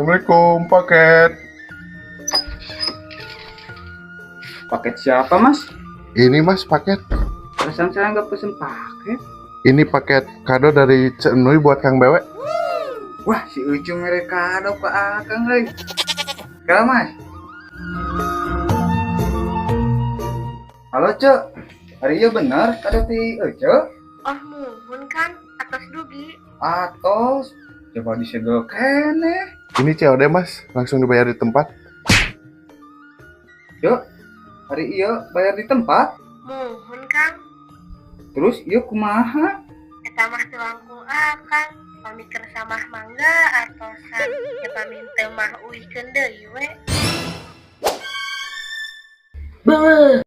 Assalamualaikum, paket. Paket siapa, Mas? Ini, Mas, paket. Perasaan saya nggak pesen paket. Ini paket kado dari Ceu Enui buat Kang Bewe. Wah, si Ucu mere kado ke Akang, euy. Kala, Mas. Halo, Ceu. Ari ieu bener kado ti Ucu? Oh, muhun, Kang, atos dugi. Atos coba disegel keneh. Ini COD, Mas, langsung dibayar di tempat. Ceu, ari ieu bayar di tempat. Muhun, Kang. Terus ieu kumaha? Eta mah teu langkung Akang. Pami kersa mah mangga atosan. Ya pami henteu mah uihkeun deui we. Beuh.